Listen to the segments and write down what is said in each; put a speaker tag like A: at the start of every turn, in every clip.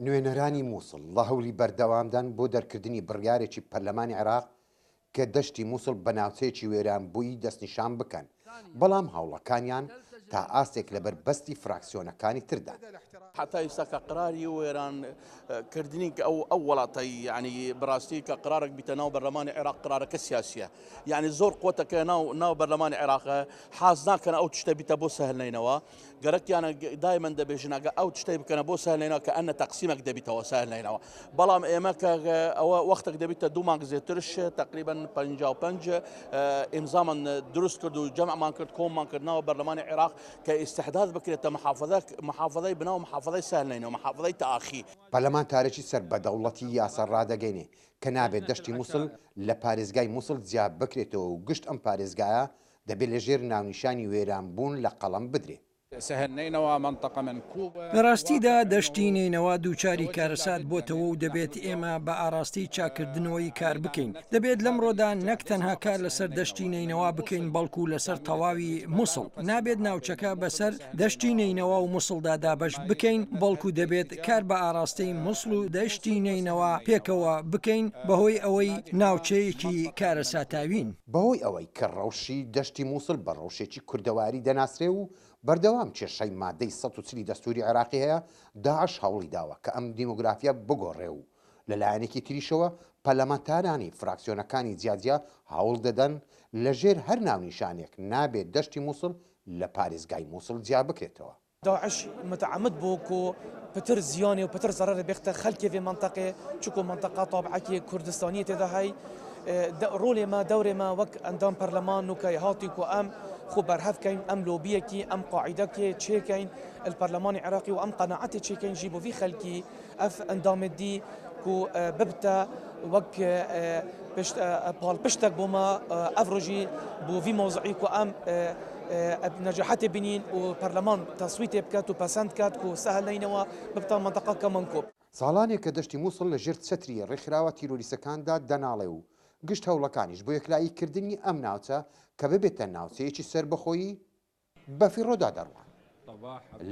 A: نوێنەرانی موسڵ لە هەوڵی بەردەوامدان بۆ دەرکردنی بڕیارێکی پەرلەمانی عێراق کە دەشتی موسڵ بە ناوچەیەکی وێرانبووی دەستنیشان بکەن، بەڵام هەوڵەکانیان تا ئاستێک لەبەر بەستی فراکسیۆنەکانی تردان.
B: حەتا ئیستا کە قراری وێران کردنی ئەو ئەو وڵاتەی یعنی بڕاستی کە قرارێک بیتە ناو بەرلەمانی عێراق قرارەکە سیاسیە یعنی زۆر قوتەکە ناو ناو بەرلەمانی عێراق حاز ناکەن ئەو تشتە بیتە بۆ سەهل نینەوە گەرەکیانە دایمەن دەبێژن ئەگە ئەو تشتەی بکەنە بۆ سەهل نینەوە کە ئەنە تەقسیمەک دەبیتەوە سەهل نینەوە بەڵام ئێمە کە ئەوە وەختێک دەبیتە دوو مانگ زێترش تقریبا 55 ئیمزامان دروست کرد و جەمعمان کرد کۆممان کرد ناوە بەرلەمانی عێراق کە ئیستحداد بکرێتە محافظە محافظەی بناو محافظەی سەهل نینەوە محافظەی تاخی.
A: پەرلەمانتارێکی سەر بە دەوڵەتی یاسا ڕادەگەینێ کە نابێت دەشتی موسڵ لە پارێزگای موسڵ جیا بکرێتەوە و گشت ئەم پارێزگایە دەبێ لە ژێر ناونیشانی وێران بوون لە قەڵەم بدرێ.
C: لە ڕاستیدا دەشتی نەینەوا دووچاری کارەسات بۆتەوە و دەبێت ئێمە بە ئاراستەی چاککردنەوەی کار بکەین. دەبێت لەمڕۆدا نەک تەنها کار لەسەر دەشتی نەینەوا بکەین بەڵکو لەسەر تەواوی موسڵ. نابێت ناوچەکە بەسەر دەشتی نەینەوا و موسڵدا دابەش بکەین بەڵکو دەبێت کار بە ئاراستەی موسڵ و دەشتی نەینەوا پێکەوە بکەین بەهۆی ئەوەی ناوچەیەکی کارەساتاوین.
A: بەهۆی ئەوەی کە ڕەوشی دەشتی موسڵ بە ڕەوشێکی کوردەواری دەناسرێ و بەردەوام کێشەی مادەی 140 ی دەستوری عێراقی هەیە، داعش هەوڵی داوە کە ئەم دیمۆگرافیە بگۆڕێ و لە لایەنێکی تریشەوە پەرلەمانتارانی فراکسیۆنەکانی جیاجیا هەوڵ دەدەن لە ژێر هەر ناونیشانێک نابێ دەشتی موسڵ لە پارێزگای موسڵ جیا بکرێتەوە.
D: داعش متعمد بو کو پتر زیانێ و پتر زەرەرێ بێختە خەلکێ ڤێ مەنتەقێ چکو مەنتەقە تابعەکێ کوردستانیێ تێدا هەی ڕۆلێ مە دەورێ مە وەک ئەندام پەرلەمان نوکەی هاتی کو ئەم خو بەرهەڤ کەین ئەم لۆبیەکی ئەم قاعیدەکێ چێ کەین ال پەرلەمانی عێراقی و ئەم قەناعەتێ چێ کەین ژی بۆ ڤی خەلکی ئەف ئەندامێ دی کو ببتە وەک پاڵپشتەک بۆ مە ئەف ڕۆژی بۆ ڤی مەوزوعی کو ئەم نەجاحەتێ بینین و پەرلەمان تەسویتێ بکات و پەسەند کات کو سەهل نەینەوە ببتە مەنتەقە کە مەنکوب.
A: ساڵانێکە دەشتی موسڵ لە ژێر چەتری ڕێکخراوە تیرۆریستەکاندا دەناڵێ و گشت هەوڵەکانیش بۆ یەکلایی کردنی ئەم ناوچە کە ببێتە ناوچەیەکی سەربەخۆیی بەفیڕۆدا دەڕوان.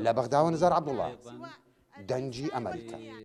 A: لە بەغداوە نزار عەبدوڵا، دەنگی ئەمەریکا.